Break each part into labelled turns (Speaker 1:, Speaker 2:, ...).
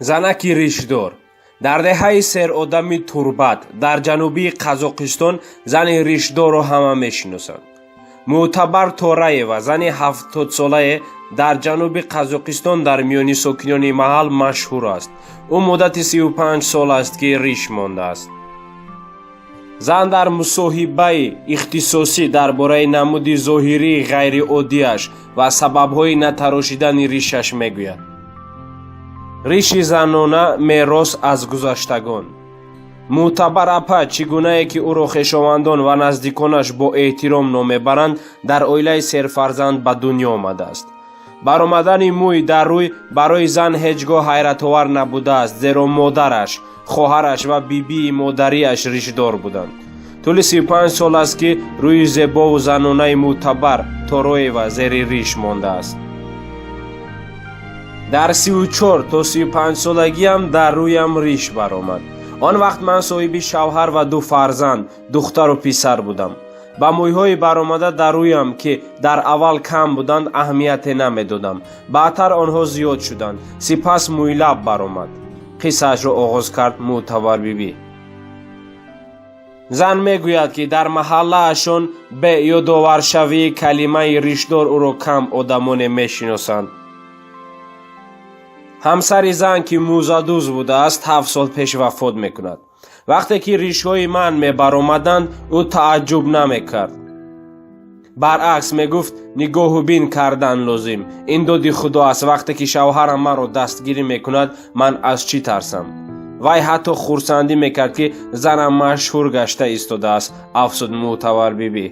Speaker 1: Занаки ришдор. Дар деҳаи серодами Турбат дар ҷанубии Қазоқистон зани ришдорро ҳама мешиносанд. Мӯътабар Тораева, зани 70-солае, дар ҷануби Қазоқистон дар миёни сокинони маҳал машҳур аст. Ӯ муддати 35 сол аст, ки риш мондааст. Зан дар мусоҳибаи ихтисосӣ дар бораи намуди зоҳирии ғайриоддиаш ва сабабҳои натарошидани ришаш мегӯяд. Риши занона мерос аз гузаштагон. Мӯътабар апа, чӣ гунае ки ӯро хешовандон ва наздиконаш бо эҳтиром ном мебаранд, дар оилаи серфарзанд ба дунё омадааст. Баромадани мӯй дар рӯй барои зан ҳеҷ гоҳ ҳайратовар набудааст, зеро модараш, хоҳараш ва бибии модариаш ришдор буданд. Тӯли 35 сол аст, ки рӯи зебову занонаи Мӯътабар Тороева зери риш мондааст. Дар 34 то 35-солагиам дар рӯям риш баромад. Он вақт ман соҳиби шавҳар ва ду фарзанд, духтару писар будам. Ба мӯйҳои баромада дар рӯям, ки дар аввал кам буданд, аҳамияте намедодам. Баъдтар онҳо зиёд шуданд, сипас мӯйлаб баромад, қиссаашро оғоз кард Мӯътабарбибӣ. Зан мегӯяд, ки дар маҳаллаашон бе ёдоваршавии калимаи ришдор ӯро кам одамоне мешиносанд. Ҳамсари зан, ки мӯзадӯз будааст, 7 сол пеш вафот мекунад. Вақте ки ришҳои ман мебаромаданд, ӯ тааҷҷуб намекард, баръакс, мегуфт: «Нигоҳубин кардан лозим, ин доди Худо аст. Вақте ки шавҳарам маро дастгирӣ мекунад, ман аз чӣ тарсам?» Вай ҳатто хурсандӣ мекард, ки занам машҳур гашта истодааст, афзуд Мӯътабарбибӣ.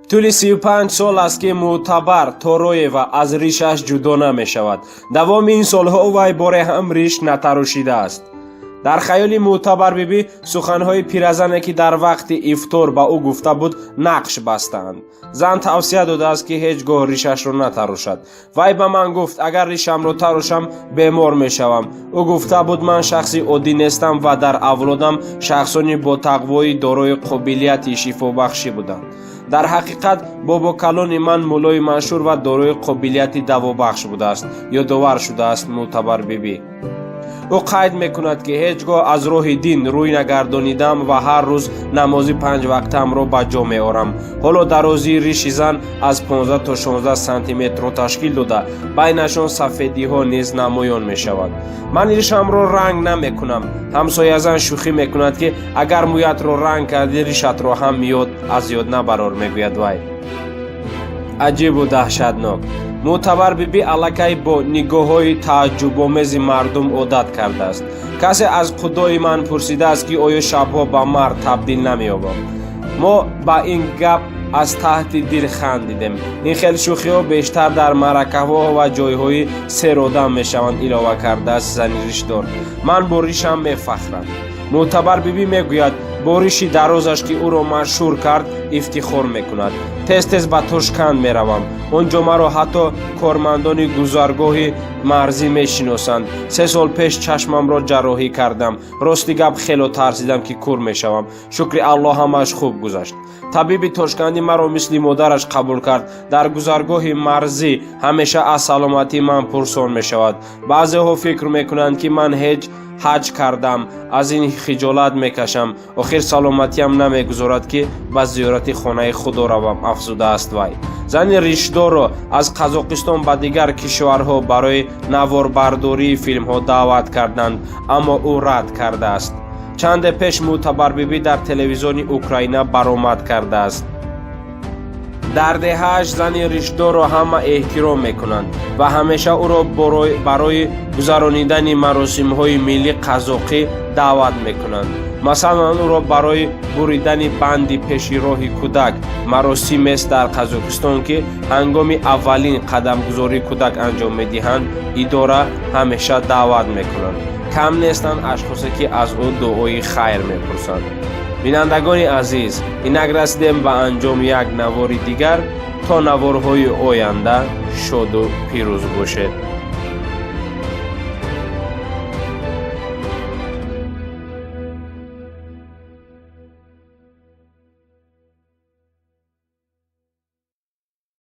Speaker 1: Тӯли 35 сол аст, ки Мӯътабар Тороева аз ришаш ҷудо намешавад. Давоми ин солҳо вай боре ҳам риш натарошидааст. Дар хаёли Мӯътабарбибӣ суханҳои пиразане, ки дар вақти ифтор ба ӯ гуфта буд, нақш бастаанд. Зан тавсия додааст, ки ҳеҷ гоҳ ришашро натарошад. Вай ба ман гуфт: «Агар ришамро тарошам, бемор мешавам». Ӯ гуфта буд, ман шахси оддӣ нестам ва дар авлодам шахсони ботақвоӣ дорои қобилияти шифобахшӣ буданд. Дар ҳақиқат, бобокалони ман муллои машҳур ва дорои қобилияти давобахш будааст, ёдовар шудааст Мӯътабарбибӣ. Ӯ қайд мекунад, ки ҳеҷ гоҳ аз роҳи дин рӯй нагардонидам ва ҳар рӯз намози панҷвақтаамро ба ҷо меорам. Ҳоло дарозии риши зан аз 15 то 16 сантиметрро ташкил дода, байнашон сафедиҳо низ намоён мешавад. Ман ришамро ранг намекунам. Ҳамсоязан шӯхӣ мекунад, ки агар мӯятро ранг кардӣ, ришатро ҳам ёд аз ёд набарор, мегӯяд вай. Аҷибу даҳшатнок. Мӯътабарбибӣ аллакай бо нигоҳҳои тааҷҷубомези мардум одат кардааст. Касе аз худои ман пурсидааст, ки оё шабҳо ба мард табдил намеёбам. Мо ба ин гап аз таҳти дил хандидем. Ин хел шӯхиҳо бештар дар маъракаҳо ва ҷойҳои серодам мешаванд, илова кардааст зани ришдор. Ман бо ришам мефахрам. Мӯътабарбибӣ мегӯяд, бо риши дарозаш, ки ӯро машҳур кард, ифтихор мекунад. Тез тез ба Тошканд меравам. Он ҷо маро ҳатто кормандони гузаргоҳи марзӣ мешиносанд. 3 сол пеш чашмамро ҷарроҳӣ кардам. Рости гап, хело тарсидам, ки кур мешавам. Шукри Аллоҳ, ҳамааш хуб гузашт. Табиби тошкандӣ маро мисли модараш қабул кард. Дар гузаргоҳи марзӣ ҳамеша аз саломатии ман пурсон мешавад. Баъзеҳо фикр мекунанд, ки ман ҳеҷ ҳаҷ кардам. Аз ин хиҷолат мекашам. Охир саломатиам намегузорад, ки ба зиёрати хонаи Худо равам, афзудааст вай. Зани ришдорро аз Қазоқистон ба дигар кишварҳо барои наворбардории филмҳо даъват карданд, аммо ӯ рад кардааст. Чанде пеш Мӯътабарбибӣ дар телевизиони Украина баромад кардааст. Дар деҳааш зани ришдорро ҳама эҳтиром мекунанд ва ҳамеша ӯро барои гузаронидани маросимҳои миллии қазоқӣ даъват мекунанд. Масалан, ӯро барои буридани банди пеши роҳи кӯдак, маросимест дар Қазоқистон, ки ҳангоми аввалин қадамгузории кӯдак анҷом медиҳанд, идора, ҳамеша даъват мекунанд. Кам нестанд ашхосе, ки аз ӯ дуои хайр мепурсанд. Бинандагони азиз, инак расидем ба анҷоми як навори дигар. То наворҳои оянда шоду пирӯз бошед.